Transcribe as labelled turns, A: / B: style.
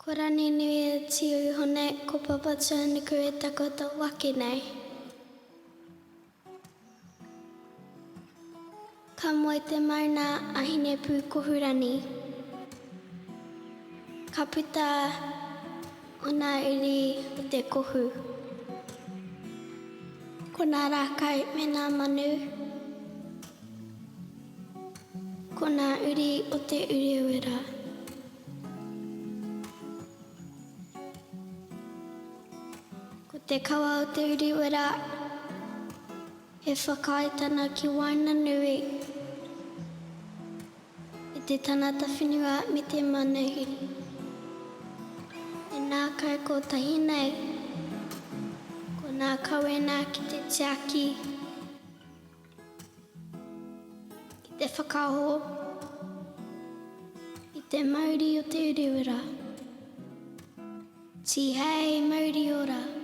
A: Ko Ranginui e tiu iho nei, ko Papatūānuku e takoto waki nei. Ka moe te mauna a Hinepūkohurangi. Ka puta ona uri o te kohu. Ko nā rākau me nā manu. Ko nā uri o Te Urewera. Ko te kawa o Te Urewera he whakaaetana ki waenganui i te tangata whenua me te manuhiri. E ngākau kotahi nei, ko ngā kawenga ki te tiaki. Ki te whakaoho i te mauri o te urewera. Tihei mauri ora.